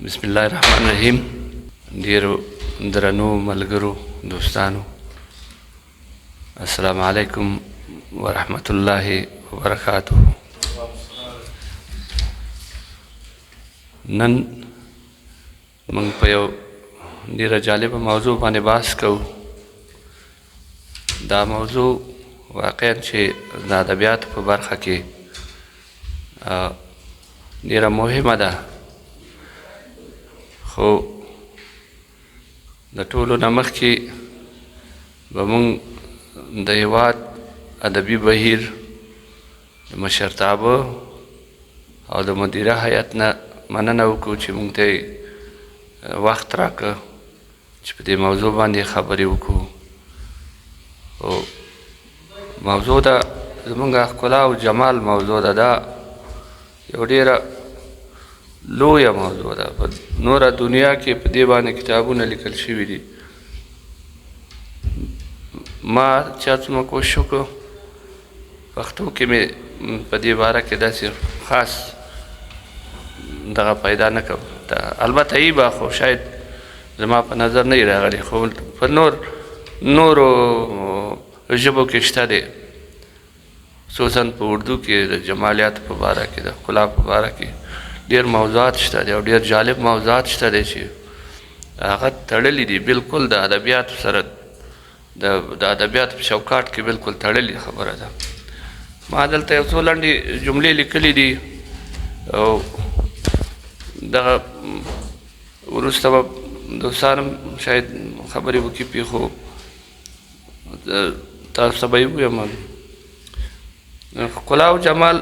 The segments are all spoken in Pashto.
بسم الله الرحمن الرحیم. ډیرو درنو ملګرو، دوستانو، السلام علیکم ورحمت الله وبرکاته. نن موږ په یو ډیره جالبه موضوع باندې بحث کوو. دا موضوع واقعا چې د ادبیاتو په برخه کې ډیره مهمه ده، خو د ټولو نه مخکې به موږ د هېواد ادبي بهیر د مشرتابه او د مدیره هیئت نه مننه وکړو چې موږ ته وخت راکړ چې په دې موضوع باندې خبرې وکړو. او موضوع ده زمونږ ښکلا او جمال موضوع ده. دا یو ډیره لویه موضوع ده، په نوره دنیا کې په دې باندې کتابونه لیکل شوي دي. ما چې هر څومره کوشش وکړو پښتو کې مې په دې باره کې داسې خاص دغه پیدا نه کړم. البته ای به، خو شاید زما په نظر نه راغلی، خو په نورو ژبو کې شته دی، خصوصا په اردو کې د جمالیاتو په باره کې، د ښکلا په باره کې ډېر موضوعات شته دي او ډېر جالب موضوعات شته دي چې هغه تړلي دي بالکل د ادبیاتو سره، د ادبیاتو په چوکاټ کې بالکل تړلې خبره ده. ما دلته یو څو لنډې جملې لیکلې دي او دغه وروسته به دوستان هم شاید خبرې وکړي پرې، خو تاسو ته به یې ووایم. ښکلا او جمال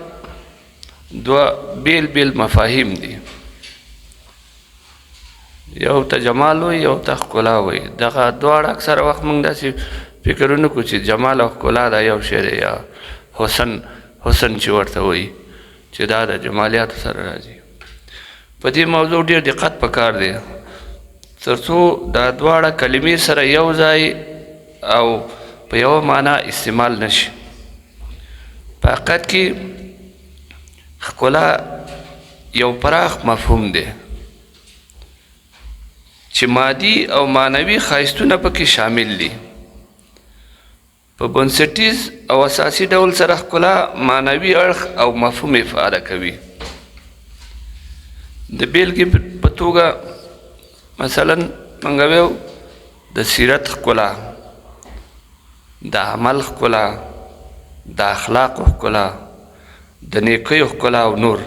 دوه بیل بیل مفاهیم دي، یو ته جمال وایي، یو ته ښکلا وایي. دغه دواړه اکثره وخت موږ داسې فکرونه کوو چې جمال او ښکلا دا یو شی دی، یا حسن، حسن چې ورته وایي چې دا د جمالیاتو سره راځي. په دې موضوع ډېر دقت پکار دی تر څو دا دواړه کلمې سره یو ځای او په یوه معنا استعمال نشي. په حقیقت کې ښکلا یو پراخ مفهوم دی چې مادي او معنوي ښایستونه پکې شامل دي. په بنسټیز او اساسي ډول سره ښکلا معنوي اړخ او مفهوم افاده کوي. د بیلګې په توګه مثلا موږ وایو د سیرت ښکلا، د عمل ښکلا، د اخلاقو ښکلا، د نیکیو ښکلا او نور،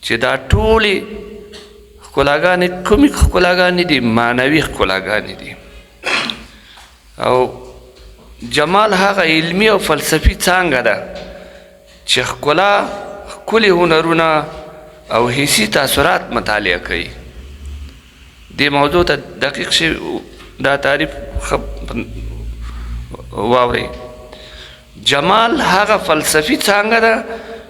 چې دا ټولې ښکلاګانې کومې ښکلاګانې دي؟ معنوي ښکلاګانې دي. او جمال هغه علمي او فلسفي څانګه ده چې ښکلا، ښکلي هنرونه او حسي تاثرات مطالعه کوي. دې موضوع ته دقیق شي دا تعریف واورئ. جمال هغه فلسفي څانګه ده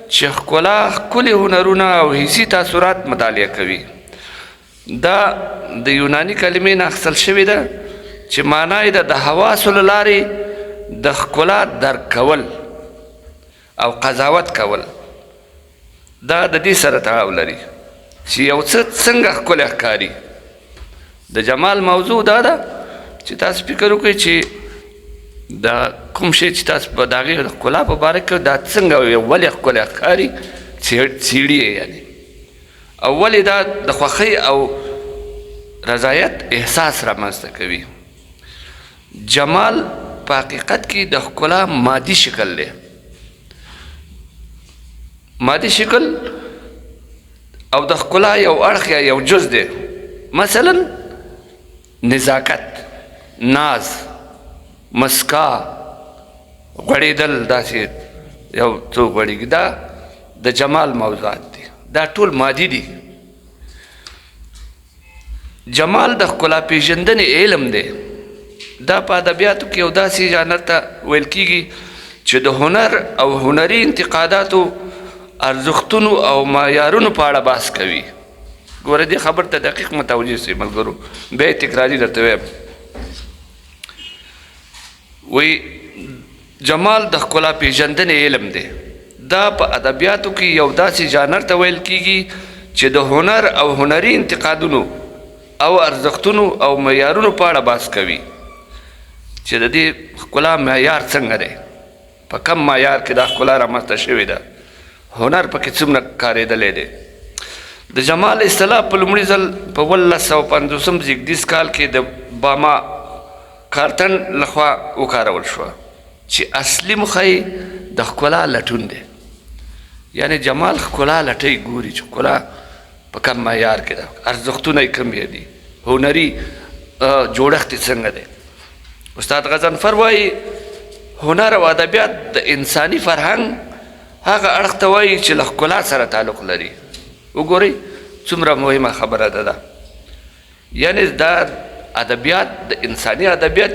چې ښکلا، ښکلي هنرونه او حسي تاثرات مطالعه کوي. دا د یوناني کلمې نه اخیستل شوې ده چې معنا یې ده د حواسو له لارې د ښکلا درک کول او قضاوت کول. دا د دې سره تړاو لري چې یو څه څنګه ښکلی ښکاري. د جمال موضوع دا ده چې تاسو فکر وکړئ چې دا کوم شی چې تاسو په د هغې د ښکلا په باره کې دا څنګه ولې ښکلی ښکاري څېړي یې یعنې، او ولې دا د خوښۍ او رضایت احساس رامنځته کوي. جمال په حقیقت کې د ښکلا مادي شکل دی. مادي شکل او د ښکلا یو اړخ یا یو جز دی. مثلا نزاکت، ناز، مسکا، غوړېدل، داسې یو څو غوړېږي، دا د جمال موضوعات دي. دا ټول مادي دي. جمال د ښکلا پېژندنې علم دی. دا په ادبیاتو کې یو داسې ژانر ته ویل کېږي چې د هنر او هنري انتقاداتو، ارزښتونو او معیارونو په اړه بحث کوي. ګوره دې خبر ته دقیق متوجه شئ ملګرو، بیا یې تکراري درته وایم. وایي جمال د ښکلا پېژندنې علم دی. دا په ادبیاتو کې یو داسې ژانر ته ویل کېږي چې د هنر او هنري انتقادونو او ارزښتونو او معیارونو په اړه بحث کوي، چې د دې ښکلا معیار څنګه دی، په کوم معیار کې دا ښکلا رامنځته شوې ده، هنر پکې څومره کارېدلی دی. د جمال اصطلاح په لومړي ځل په 1750 زېږدیز کال کې د باما کارتن لخوا وکارول شوه، چې اصلي موخه یې د ښکلا لټون دی. یعنې جمال ښکلا لټوي، ګوري چې ښکلا په کوم معیار کې ده، ارزښتونه یې کوم دي، هنري جوړښت یې څنګه دی. استاد غضنفر وایي هنر او ادبیات د انساني فرهنګ هغه اړخ ته وایي چې له ښکلا سره تعلق لري. وګورئ څومره مهمه خبره ده دا. یعنې دا ادبیات د انساني ادبیات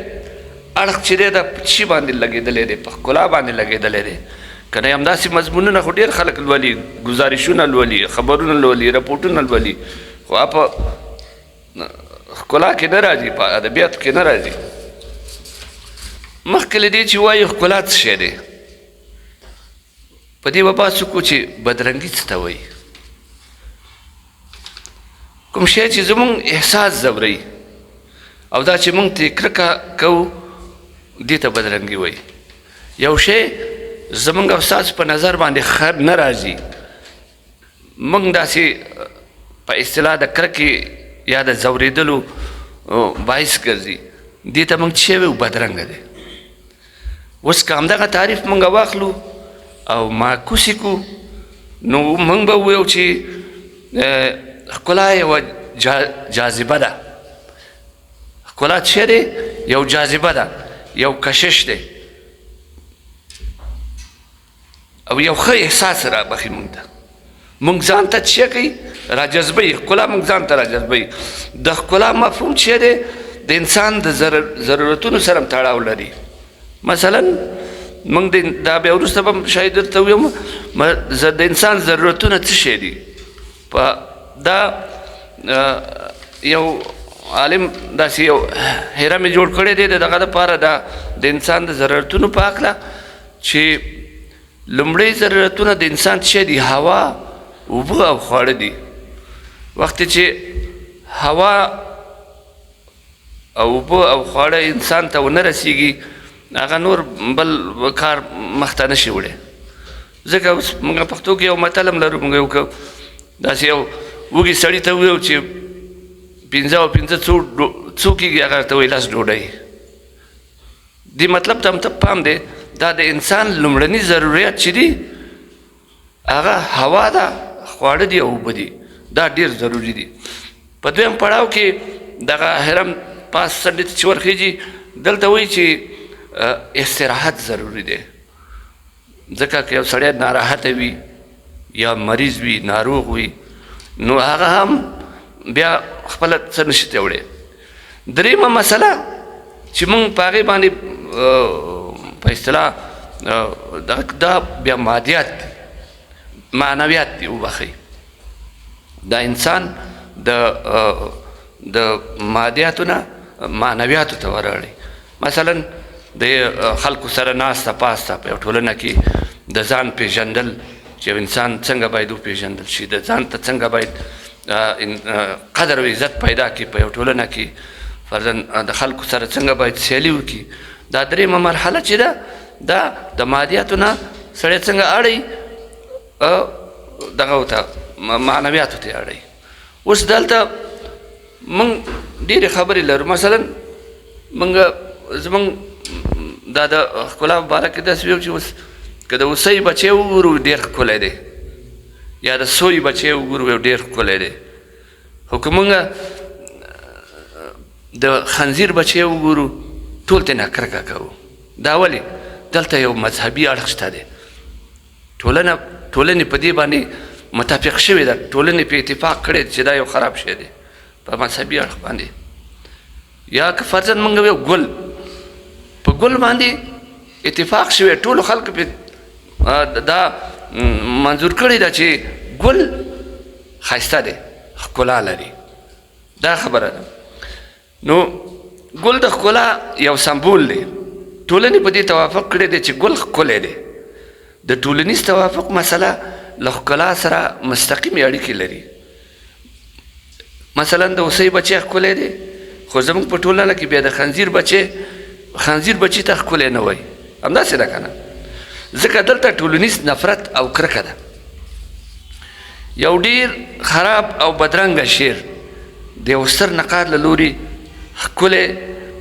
اړخ چې دی دا په څه باندې لګېدلی دی، په ښکلا باندې لګېدلی دی. که نه همداسې مضمونونه خو ډېر خلک لولي، ګزارشونه لولي، خبرونه لولي، رپورټونه لولي، خو په ښکلا کې نه راځي، په ادبیاتو کې نه راځي. مخکې له دې چې وایو ښکلا څه شی دی، په دې به بحث وکړو چې بدرنګي څه ته وایي. کوم شی چې زمونږ احساس ځوروي او دا چې مونږ ترې کرکه کوو، دې ته بدرنګي وایي. یو شی زمونږ او ستاسو په نظر باندې ښه نه راځي، مونږ داسې په اصطلاح د کرکې یا د ځورېدلو باعث ګرځي، دې ته مونږ څه وایو؟ بدرنګه دی. اوس که همدغه تعریف مونږ واخلو او معکوس یې کړو، نو مونږ به ووایو چې ښکلا یوه جاذبه ده. ښکلا څه دی؟ یو جاذبه ده، یو کشش دی او یو ښه احساس را بخښي مونږ ته. مونږ ځان ته څه کوي؟ راجذبوي. ښکلا مونږ ځان ته راجذبوي. د ښکلا مفهوم څه دی؟ د انسان د ضرورتونو سره هم تړاو لري. مثلا مونږ دا بیا وروسته به شاید درته ووایم د انسان ضرورتونه څه شی دي. په دا یو عالم داسې یو هرم یې جوړ کړی دی د دغه دپاره، دا د انسان د ضرورتونو په هکله چې لومړی ضرورتونه د انسان څه دي؟ هوا، اوبه او خواړه دي. وخت چې هوا او اوبه او خواړه انسان ته ونه رسیږي، هغه نور بل کار مخته نه شي وړی. ځکه اوس موږ پښتو کې یو متل هم لرو، موږ یو داسې یو وږي سړي ته وویو چې پنځه او پنځه څو کېږي، هغه ورته وایي لس ډوډۍ. دې مطلب ته هم ته پام دی، دا د انسان لومړني ضروریات چې دي هغه هوا ده، خواړه دي او اوبه دي، دا ډېر ضروري دي. په دویم پړاو کې دغه هرم پاس څنډې ته چې ورخېږي، دلته وایي چې استراحت ضروري دی. ځکه که یو سړی ناراحته وي یا مریض وي، ناروغ وي، نو هغه هم بیا خپله څه نشي ته وړی. درېیمه مسله چې موږ په هغې باندې په اصطلاح دا بیا مادیات دي، معنویات دي، وبخښئ. دا انسان د مادیاتو نه معنویاتو ته وراړي. مثلا د خلکو سره ناسته پاسته په یو ټولنه کې د ځان پیژندل، چې انسان څنګه باید وپیژندل شي، د ځان ته څنګه باید قدر او عزت پیدا کړي په یو ټولنه کې، فرضاً د خلکو سره څنګه باید سیالي وکړي. دا درېیمه مرحله چې ده، دا د مادیاتو نه سړی څنګه اړوي دغه ته معنویاتو ته اړوي. اوس دلته موږ ډېرې خبرې لرو. مثلا موږ زموږ دا د ښکلا په باره کې داسې ویو چې اوس که د هوسۍ بچی وګورو ډېر ښکلی دی، یا د سوی بچی وګورو ډېر ښکلی دی، خو که موږ د خنزیر بچی وګورو ټول ترې نه کرکه کوو. دا ولې؟ دلته یو مذهبي اړخ شته دی. ټولنې په دې باندې متفق شوې ده، ټولنې په اتفاق کړی چې دا یو خراب شی دی په مذهبي اړخ باندې. یا که فرضاً موږ وایو ګل، په ګل باندې اتفاق شوی، ټولو خلکو په دا منظور کړې ده چې ګل ښایسته دی، ښکلا لري، دا خبره ده. نو ګل د ښکلا یو سمبول دی. ټولنې په دې توافق کړی دی چې ګل ښکلی دی. د ټولنیز توافق مسله له ښکلا سره مستقیمې اړیکې لري. مثلا د هوسۍ بچی ښکلی دی، خو زموږ په ټولنه کې بیا د خنزیر بچی خنزیر بچی ته ښکلی نه وایي. همداسې ده که نه؟ ځکه دلته ټولنیز نفرت او کرکه ده. یو ډیر خراب او بدرنګه شعر د یو ستر نقاد له لوري ښکلی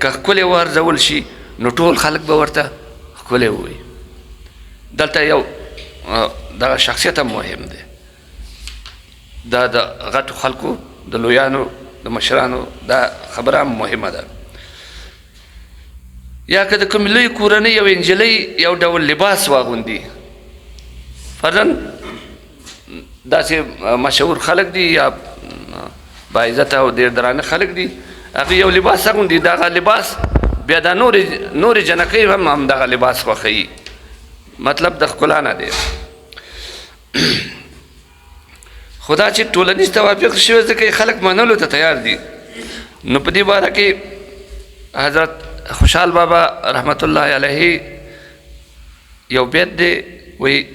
که ښکلی وارزول شي نو ټول خلک به ورته ښکلی ووایي. دلته یو دغه شخصیت هم مهم دی. دا د غټو خلکو، د لویانو، د مشرانو دا خبره هم مهمه ده. یا که د کومې لوی کورنۍ یو نجلۍ یو ډول لباس واغوندي، فرضاً داسې مشهور خلک دي یا باعزته او ډېر درانه خلک دي، هغه یو لباس اغوندي، دغه لباس بیا دا نورې جنکۍ هم همدغه لباس خوښوي، مطلب د ښکلا نه دی. خو دا چې ټولنیز توافق شوی ځکه یې خلک منلو ته تیار دي. نو په دې باره کې حضرت خوشحال بابا رحمت الله علیه یو بیت دی، وایي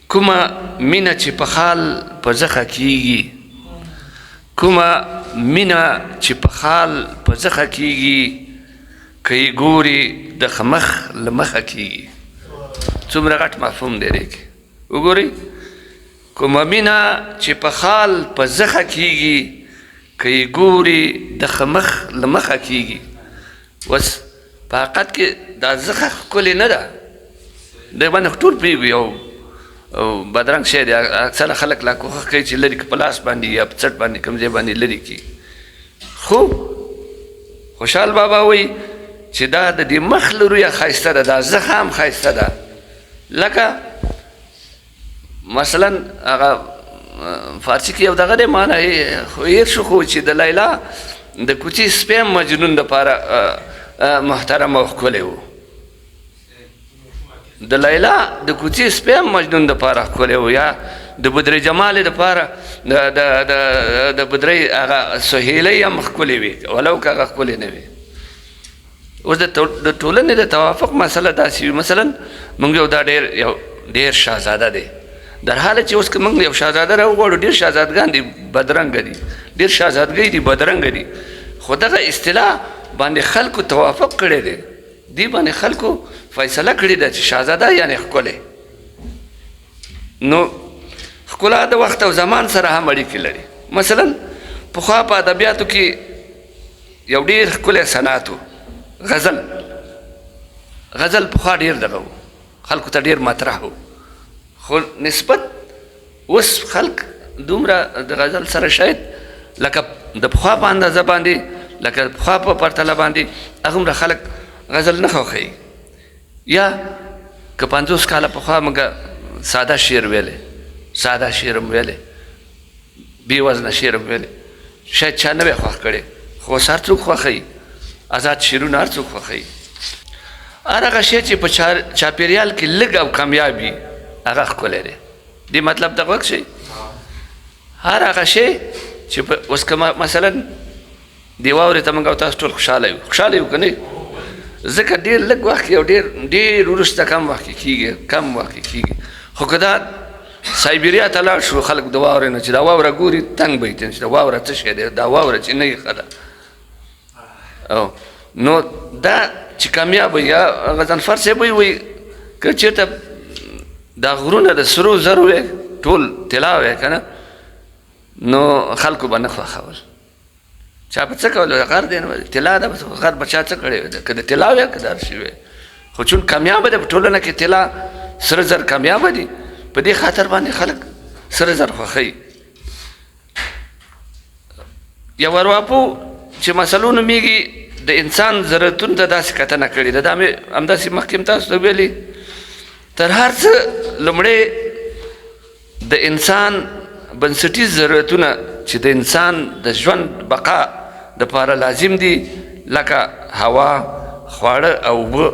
کومه مینه چې په خال په زخه کیږي، کومه مینه چې په خال په زخه کیږي، که یې ګوري د خمخ له مخه کیږي. څومره غټ مفهوم دی دې کې. وګورئ، کومه مینه چې په خال په زخه کیږي، که یې ګوري د خمخ له مخه کیږي. اوس په حقیقت کې دا زخه ښکلې نه ده، دی باندې ټول پوهېږو، یو بدرنګ شی دی. اکثره خلک لا کوښښ کوي چې لرې کړي، په لاس باندې یا په څټ باندې کوم ځای باندې لرې کړي. خو خوشحال بابا وایي چې دا د دې مخ له رویه ښایسته ده، دا زخه هم ښایسته ده. لکه مثلا هغه فارسي کې یو دغه دی، معنی خو هېر شو، خو چې د لیلا د کوڅې سپی هم مجنون دپاره محترم او ښکلی و. د لیلا د کوڅې سپی هم مجنون دپاره ښکلی و، یا د بدرې جمالې دپاره د بدرۍ هغه سهیلۍ هم ښکلې وي، ولو که هغه ښکلې نه وي. اوس د ټولنې د توافق مسله داسې وي. مثلا موږ یو دا ډېر یو ډېر شاهزاده دی، در حاله چې اوس که موږ یو شاهزاده راوغواړو، ډېر شاهزادګان دي بدرنګه دي، ډېر شاهزادګۍ دي بدرنګه دي، خو دغه اصطلاح باندې خلکو توافق کړی دی، دې باندې خلکو فیصله کړې ده چې شاهزاده یعنې ښکلی. نو ښکلا د وخت او زمان سره هم اړیکې لري. مثلا پخوا په ادبیاتو کې یو ډېر ښکلی صنعت و، غزل. غزل پخوا ډېر دغه و، خلکو ته ډېر مطرح و، خو نسبت اوس خلک دومره د غزل سره شاید لکه د پخوا په اندازه باندې، لکه د پخوا په پرتله باندې هغومره خلک غزل نه خوښوي. یا که 50 کاله پخوا موږ ساده شعر ویلی، ساده شعر هم ویلی، بې وزنه شعر هم ویلی، شاید چا نه وی خوښ کړی، خو اوس هر څوک خوښوي، ازاد شعرونه هر څوک خوښوي. هر هغه شی چې په چاپېریال کې لږ او کمیاب وي هغه ښکلی دی. دې مطلب ته غوږ شئ. هر هغه شی چې په اوس که مثلا دې واورې ته موږ او تاسو ټول خوشحاله یو، خوشحاله یو که نه؟ ځکه ډېر لږ وخت کې او ډېر ډېر وروسته کم وخت کې کېږي، کم وخت کې کېږي. خو که دا سایبریا ته لاړ شو، خلک د واورې نه چې دا واوره ګوري تنګ به یې چې دا واوره څه شی دی، دا واوره چې نه یې ښه ده. او نو دا چې کامیاب یا غضنفر صاحب وایي که چېرته دا غرونه د سرو زرو وی، ټول طلا وی که نه، نو خلکو به نه خوښول. چا به څه کول، غر دی نو طلا ده، بس غر به چا څه کړی، که د طلا وی که د هر شي وی، خو چون کامیابه ده په ټولنه کې طلا سره زر کامیابه دي، په دې خاطر باندې خلک سره زر خوښوي. یو ارواپوه چې مسلو نومېږي د انسان ضرورتونو ته داسې کتنه کړې ده، دا مې همداسې مخکې هم تاسو ته ویلي، تر هر څه لومړی د انسان بنسټیز ضرورتونه چې د انسان د ژوند بقا دپاره لازم دي، لکه هوا، خواړه او اوبه،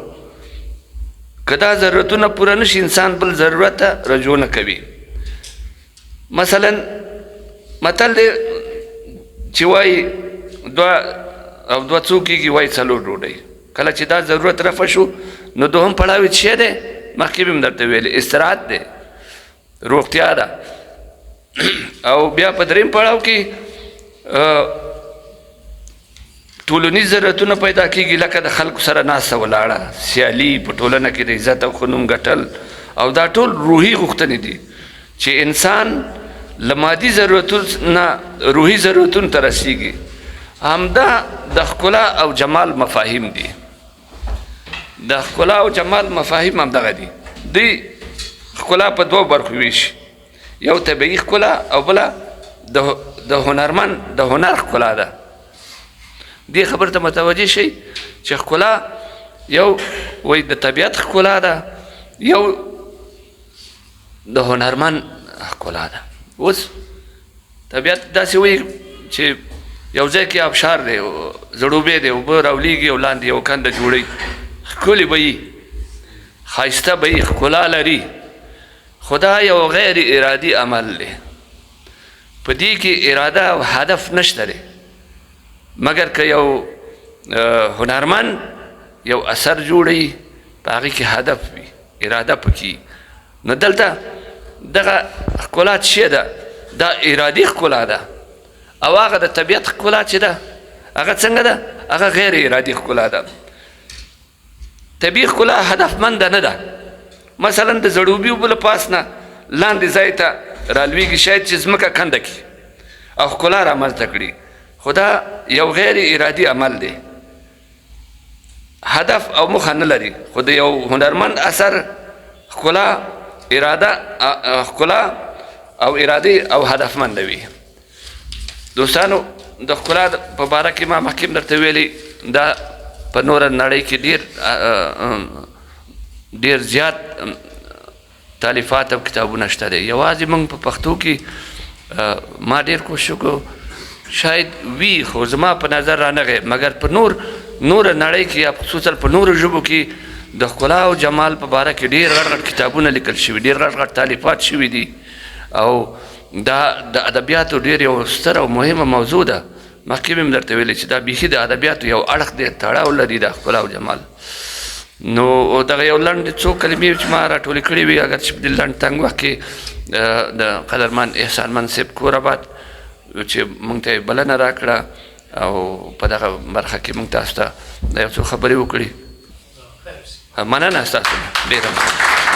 که دا ضرورتونه پوره نه شي انسان بل ضرورت ته رجوع نه کوي. مثلا متل دی چې وایي دوه او دوه څو کېږي، وایي څلور ډوډۍ. کله چې دا ضرورت رفع شو نو دوهم پړاو یې څه دی؟ مخکې به مې درته ویلي، استراحت دی، روغتیا ده. او بیا په دریم پړاو کې ټولنیز ضرورتونه پیدا کیږي، لکه د خلکو سره ناسته ولاړه، سیالي، په ټولنه کې د عزت او ښه نوم ګټل، او دا ټول روحي غوښتنې دي چې انسان له مادي ضرورتونو نه روحي ضرورتونو ته رسیږي. همدا د ښکلا او جمال مفاهیم دي. د ښکلا او جمال مفاهیم همدغه دي. دوی ښکلا په دوو برخو ویشي، یو طبیعي ښکلا او بله د هنرمند د هنر ښکلا ده. دې خبر ته متوجه شئ چې ښکلا یو وایي د طبیعت ښکلا ده، یو د هنرمند ښکلا ده. اوس طبیعت داسې وایي چې یو ځای کې آبشار دی، زړوبې دی، اوبه راولېږي او لاندې یو کنده جوړوي، ښکلې به وي، ښایسته به وي، ښکلا لري، خو دا یو غیر ارادي عمل دی. په دې کې اراده او هدف نشته دی، مګر که یو هنرمند یو اثر جوړوي په هغې کې هدف وي، اراده پکې. نو دلته دغه ښکلا څه ده؟ دا ارادي ښکلا ده. او هغه د طبیعت ښکلا چې ده هغه څنګه ده؟ هغه غیر ارادي ښکلا ده. طبیعي ښکلا هدفمنده نه ده. مثلا د زړوبي اوبه له پاس نه لاندې ځای ته رالویږي، شاید چې ځمکه کنده کړي او ښکلا رامنځته کړي، خو دا یو غیر ارادي عمل دی، هدف او موخه نه لري. خو د یو هنرمند اثر ښکلا اراده، ښکلا او ارادي او هدفمند وي. دوستانو، د ښکلا په باره کې ما مخکې هم درته ویلي، دا په نوره نړۍ کې ډیر ډیر زیات تالیفات او کتابونه شته دی. یوازې موږ په پښتو کې ما ډیر کوشش وکړو، شاید وي خو زما په نظر رانغی، مګر په نوره نړۍ کې یا خصوصا په نورو ژبو کې د ښکلا او جمال په باره کې ډیر غټ غټ کتابونه لیکل شوي، ډیر غټ غټ تالیفات شوي دي، او دا د ادبیاتو ډیر یو ستر او مهمه موضوع ده. مخکې مې هم درته ویلي چې دا بیخي د ادبیاتو یو اړخ دی، تړاو لري د ښکلا او جمال. نو دغه یو لنډ څو کلمې چې ما راټولې کړې وې، اګر چې په دې لنډ تنګ وخت کې د قدرمن احسان من صاحب کور آباد چې موږ ته یې بلنه راکړه او په دغه برخه کې موږ تاسو ته یو څو خبرې وکړي. مننه ستاسو نه، ډېره مننه.